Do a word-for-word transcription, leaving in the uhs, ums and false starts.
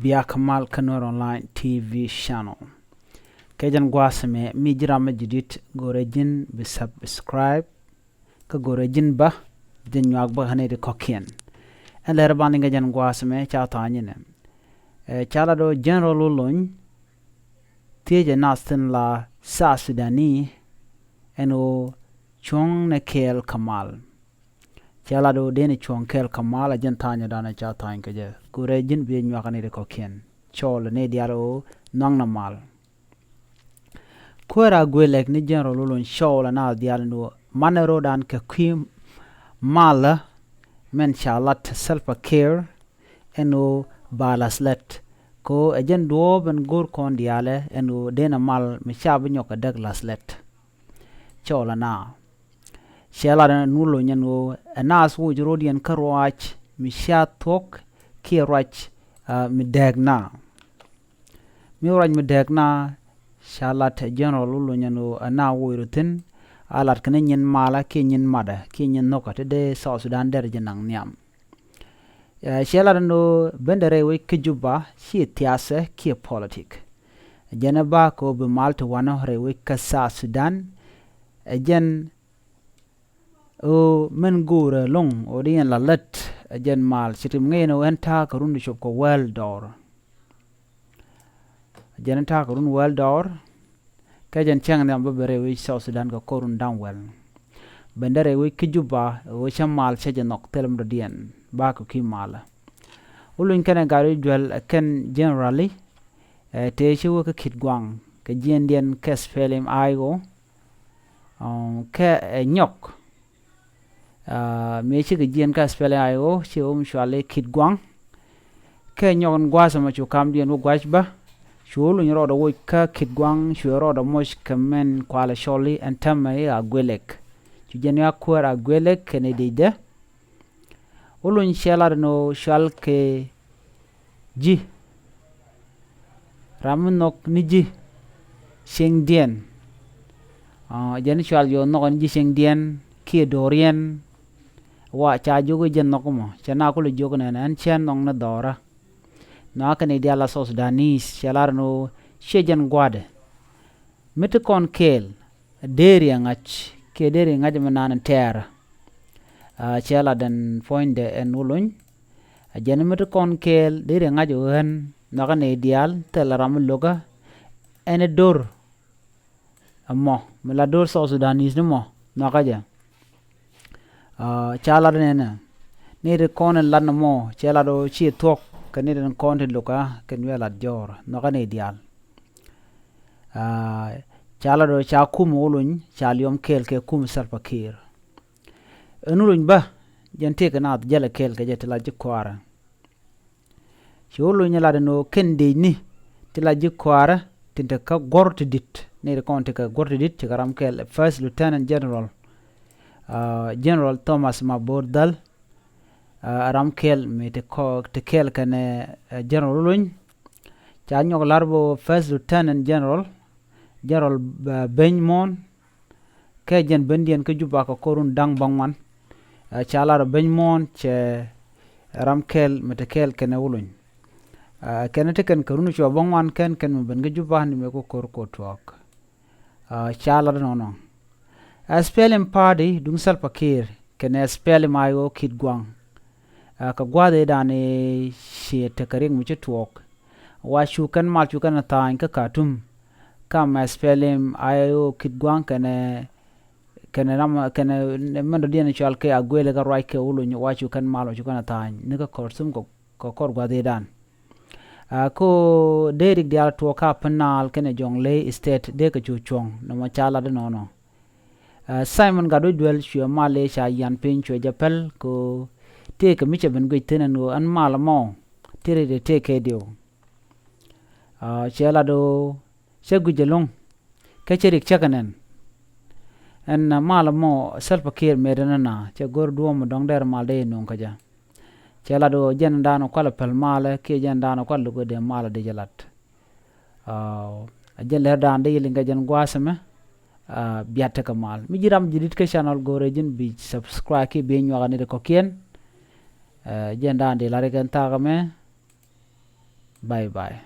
Bia kä mal kä Nuer Online T V channel. Kɛ jɛn gua̱a̱th ɛmɛ, mi ji̱ ram mi ji̱ di̱t, go̱rɛ ji̱n bi subscribe, kä go̱rɛ ji̱n bä jɛ nyuak bä kä nɛy ti kɔ̱kiɛn. Ɛn lɛr ban liŋ kɛ jɛn gua̱a̱th ɛmɛ ca tha̱a̱ny inɛ. Ɛ, ca lat ɣöö General Olony thiecɛ nath tin la South Sudan ni ɛn ɣöö cuɔ̱ŋnɛ kɛɛl kä mal. Cɛ lat ɣöö dee ni cuɔ̱ŋ kɛɛl kä mal, a jɛn tha̱a̱nydan ca tha̱a̱ny kɛ jɛ. Go̱rɛ ji̱n bi jɛ nyuak kä nɛy ti kɔ̱kiɛn. Cɔɔl ni diaal ɣöö nhɔaŋnɛ mal. Kuäär Aguelek ni General Olony cɔɔl ɛ naath diaal ni ɣöö manɛ ro̱o̱dan kɛ kui̱ malä mɛn ca lat Salva Kiir ɛn ɣöö ba la̱th lät. Kɛ ɣöö ɛ jɛn duɔ̱ɔ̱p ɛn go̱o̱r kɔn diaalɛ ɛn ɣöö dee nɛ mal mi ca bi nyɔk kɛ däk la̱th lät. Cɔɔl ɛ naath. Cɛ lat ɛn Olony ɛn ɣöö ɛ naath woc ro̱o̱diɛn kä ruac mi ca thuɔ̱k kiɛ ruac, ah, mi dääk naath. Mi ruac mi dääk naath ca lat ɛ General Olony ɛn ɣöö ɛ naath woc rɔ thi̱n, a lat kɛn nyin malä kiɛ nyin matdä kiɛ nyin nhökä ti dee South Sudan derɛ jɛ naŋ nhiam. Ɛ, cɛ lat ɛn ɣöö bendɛ rɛy wec kä Juba ci thiathɛ kiɛ politik. Jɛn ɛ ba kɛ ɣöö bi mal ti wanɔ rɛy wec kä South Sudan. Ɛ jɛn ɣöö mɛn go̱o̱rɛ lo̱ŋ ɣöö di yɛn la lät ɛ jɛn mal ci tim ŋäcnɛ ɣöö ɛn ta̱a̱ kɛ run ti cop kɛ wäl dɔɔr. Jɛn ta̱a̱ kɛ run wäl dɔɔr. Kɛ jɛn cäŋ nhiam bä ben rɛy wec South Sudan kɛ kɔr run da̱ŋ wäl. Bendɛ rɛy wec kä Juba ɣöö cä mal cä jɛ nhɔk thilɛ mi dɔ̱diɛn bakɛ kui̱ malä. Olony kɛnɛ gat wi̱c duel ɛ kɛn generali, ɛ, tëë ci wä kä Kitgwang kɛ jiɛndiɛn kɛ SPLM-IO. Ɔ, kɛ ɛ nyɔk. Aa, mëë cikɛ jiɛn kä SPLM-IO ci ɣöö mi cuali Kitgwang. Kɛ nyɔk in gua̱a̱th ɛmɔ cu kamdiɛn wä gua̱c bä. Cu Olony rɔɔdɛ woc kä Kitgwang, cu rɔɔdɛ moc kɛ mɛn kualɛ cɔl i̱ ɛn täämɛ i̱ Aguelek. Cu jɛn i̱ a Kuäär Aguelek kɛnɛ dicdɛ. Olony cɛ lat ɛn ɣöö cual kɛ ji̱. Ram mi nhɔk ni ji̱ cieŋdiɛn. Aa, jɛn cual jɔɔk nhɔk ni ji̱ cieŋdiɛn kiɛ do̱riɛn. Wa ca jiök i̱ jɛn nhɔk mɔ cɛ na kulɛ jiök nɛnɛ ɛn cɛ nhɔk ni dhɔrä. Nhɔakɛ ni diaal a South Sudanese cɛ lar ni ɣöö ciɛ jɛn gua̱dɛ. Mi ti kɔn kɛɛl deri ɛ ŋa̱c kiɛ deri ŋa̱c mi naan tɛɛrä. Aa, cɛ lat ɛn puɔ̱nydɛ ɛn Olony. A jɛn mi ti kɔn kɛɛl deri ŋa̱c ɣän nhɔakä nɛy diaal thilɛ ram mi lo̱kä ɛn ɛ do̱r ɛmɔ mi la do̱r South Sudanese ni mɔ nhɔakä jɛ. Aa, ca lat nɛnɛ ni ti kɔn in lat ni mɔ cɛ lat ɣöö ci thuɔ̱k kɛ ni ti kɔn ti lo̱kä kɛ ni lat jɔɔr nhɔakä nɛy diaal. Aa, ca lat ɣöö ca kum Olony ca liɔm kɛɛl kɛ kum Salva Kiir. Ɛn Olony bä jɛn tëëkɛ naath jälɛ kɛɛl kɛ jɛ ti la ji̱ kɔaarä. Ci Olony lat ɛn ɣöö kɛn dëëcni ti la ji̱ kɔaarä tin te kä guɔ̱r ti di̱t. Ni ti kɔn ti kɛ guɔ̱r ti di̱t ci kɛ ram kɛl First Lieutenant General, aa, General Thomas Mabor Dhal. Aa, ram kɛl mi ti kɔ, ti kɛl kɛnɛ, aa, General Olony. Ca nyɔk lar bä First Lieutenant General, General, aa, Beny Muɔ̱ɔ̱n. Kɛ jɛn bendiɛn kä Juba kɛ kɔr run da̱ŋ bäŋuan. Aa, ca lar Beny Muɔ̱ɔ̱n cɛ ram kɛl mi te kɛl kɛnɛ Olony. Aa, kɛnɛ te kɛn kɛ run cuɔ bäŋuan kɛn kɛn mi ben kä Juba ni mɛ kɛ kɔr kɔ tuɔɔk. Aa, ca lar nɔnɔ. Aa, SPLM party duŋ Salva Kiir kɛnɛ SPLM-IO Kitgwang. Aa, kɛ gua̱a̱th ëëdan i̱ ciɛ tekɛ riɛk mi ci tuɔɔk. Wa cu kɛn mal cu kɛn tha̱a̱ny kä Khartoum. Kam SPLM-IO Kitgwang kɛnɛ, kɛnɛ ram, kɛnɛ mɛn dɔ̱diɛn cual kɛ Aguelek kɛ ruac kɛ Olony wa cu kɛn mal wa cu kɛn tha̱a̱ny ni kä Khartoum kɛ, kɛ kɔr gua̱a̱th ëëdan. Aa, ko dee rik diaal tuɔɔk kä Upper Nile kɛnɛ Jonglei State dee kɛ cu cuɔ̱ŋ nɔmɔ ca lat inɔnɔ. Aa, Simon Gatwec Duel cuɛ mal ëë ca yian piny cuɛ jɛ päl ko tëëkɛ mi cɛ ben guic thi̱n ɛn ɣöö ɛn mal ɛmɔ tëë ri tëë kɛ diw. Aa, cɛ lat ɣöö cɛ guic ɛlɔ̱ŋ kä cɛ rik cäk ɛnɛn. Ɛn, aa, mal ɛmɔ Salva Kiir mëë dɛn ɛn a cɛ go̱r duɔ̱ɔ̱m dɔ̱ŋ dɛr mal dee yɛ nööŋ kä jɛ. Cɛ lat ɣöö jɛn ɛn daanɔ kualɛ päl malɛ kiɛ jɛn ɛn daanɔ kualɛ lo̱k ɛ dee malɛ dee jɛ lat. Aa, a jɛn lɛr dan dee yɛ liŋ kɛ jɛn gua̱a̱th ɛmɛ. Aa, biat tekɛ mal. Mi ji̱ ram ji̱ di̱t kä channel go̱rɛ ji̱n bi subscribe kiɛ bi nyuak ni ti kɔ̱kiɛn. Aa, jɛn dan dee lar ikɛn thaak ɛmɛ. Bye bye.